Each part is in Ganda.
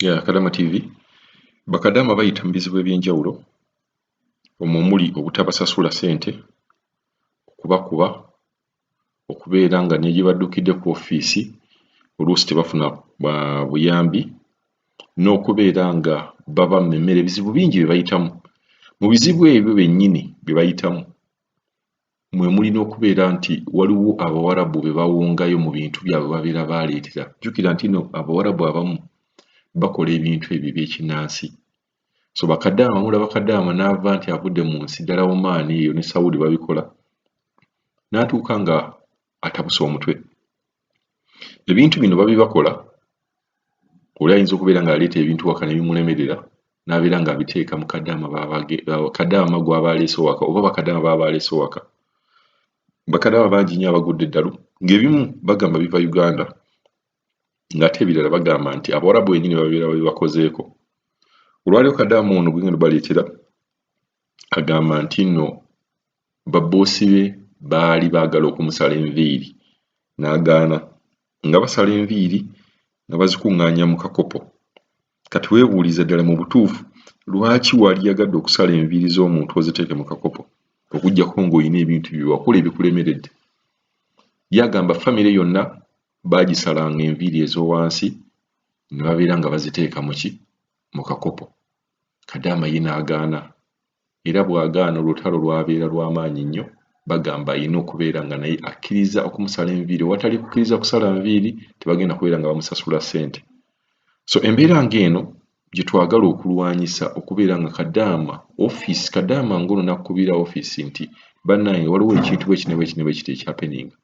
Ya Kadama TV. Bakadaama bayita mu bizibu eby'enjawulo omwo omuli obutabasasula ssente, okubakuba, okubeera nga ne gye baddukidde ku ofiisi oluusi tebafuna buyambi n'okubeera nga babamma emmere. Ebizibu bingi bye bayitamu. Mu bizibu ebyo byennyini bye bayitamu mwe muli n'okubeera nti waliwo Abawarabu be bawongayo mu bintu byabwe babeera baleetera. Jjukira nti nno Abawarabu abamu bakola ebintu ebyo eby'ekinnansi. So bakadaama mulaba kadaama n'ava nti avudde mu nsi ddala Oman eyo ne Saudi babikola n'atuuka nga atabuse omutwe. Ebintu bino babibakola oli ayinza okubeera ng'aleeta ebintu waka ne bimulemerera n'abeera ng'abiteeka mu kadaama kadaama gw'aba aleese waka oba bakadaama b'aba aleese waka. Bakadaama bangi nnyo abagudde eddalu ng'ebimu bagamba biva Uganda ng'ate ebirala bagamba nti Abawarabu bennyini babeera babibakozeeko. Olwaleero kadaama ono gwe ngenda obbaleetera agamba nti nno babboosi be baali baagala okumusala enviiri n'agaana nga basala enviiri nga bazikuŋŋaanya mu kakopo. Kati weebuulize ddala mu butuufu lwaki waliyagadde okusala enviiri z'omuntu oziteeke mu kakopo okuggyako ng'olina ebintu bye wakola ebikulemeredde. Ye agamba famire yonna baagisalanga enviiri ez'owansi ne babeera nga baziteeka mu ki mu kakopo. Kadaama ye n'agaana era bw'agaana olutalo lwabeera lwa maanyi nnyo bagamba alina okubeera nga naye akkiriza okumusala enviiri owatali kukkiriza kusala nviiri tebagenda kubeera nga bamusasula ssente. So embeera ng'eno gye twagala okulwanyisa okubeera nga kadaama ofiisi kadaama ng'ono n'akkubira ofiisi nti bannange waliwo ekintu bwe kiti ne bwe kiti ne bwe kiti ekyapeninga.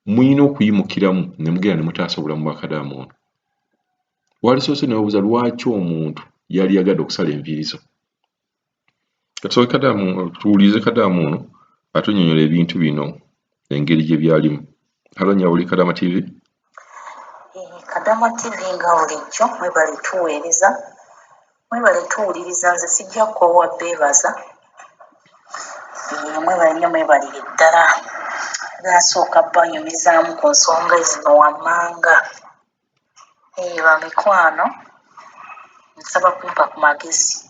Mulina okuyimukiramu ne mugenda ne mutaasa obulamu bwa kadaama ono. Walisoose ne weebuuza lwaki omuntu yaliyagadde okusala enviiri zo. Katusooke kadaama tuwulirize kadaama ono atunnyonnyola ebintu bino engeri gye byalimu. Halo nnyabo oli Kadama TV. Kadama TV nga bulijjo mwebale tuweereza mwebale tuwuliriza nze sijja kukoowa beebaza mwebale nnyo mwebalire ddala nasooka banyumizaamu ku nsonga zino wammanga. Bamikwano nsaba kumpa ku magezi.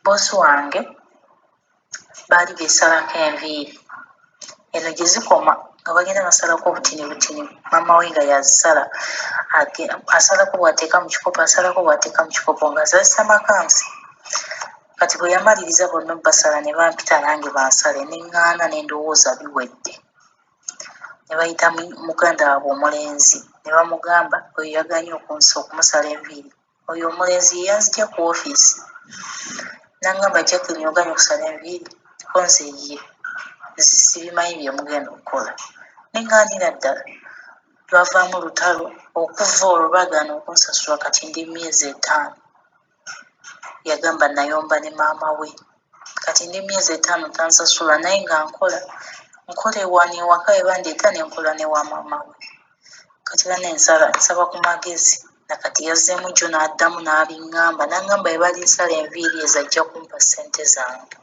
Bboosi wange baali beesalako enviiri eno gye zikoma nga bagenda basalako obutini butini maama we nga y'azisala asalako bw'ateeka mu kikopo asalako bw'ateeka mu kikopo ng'azazisa makansi. Kati bwe yamaliriza bonna obbasala ne bampita nange bansale ne ŋŋaana ne ndowooza biwedde. Ne bayita muganda waabwe omulenzi ne bamugamba oyo yagaanye okumusala enviiri. Oyo omulenzi ye yanzigya ku ofiisi n'aŋŋamba Jacqueline ogaanye okusala enviiri? Ko nze ye nze sibimanyi bye mugenda okukola. Ne ŋŋaanira ddala. Lwavaamu lutalo okuva olwo baagaana okunsasula kati ndi myezi 5. Yagamba nayomba ne maama we. Kati ndi myezi 5 tansasula naye nga nkola nkola ewano ewaka we bandeeta ne nkola ne wa maama we. Kati banne nsaba ku magezi nakati yazzeemu jjo n'addamu n'abiŋŋamba n'aŋŋamba bwe balinsala enviiri ezo ajja kumpa ssente zange.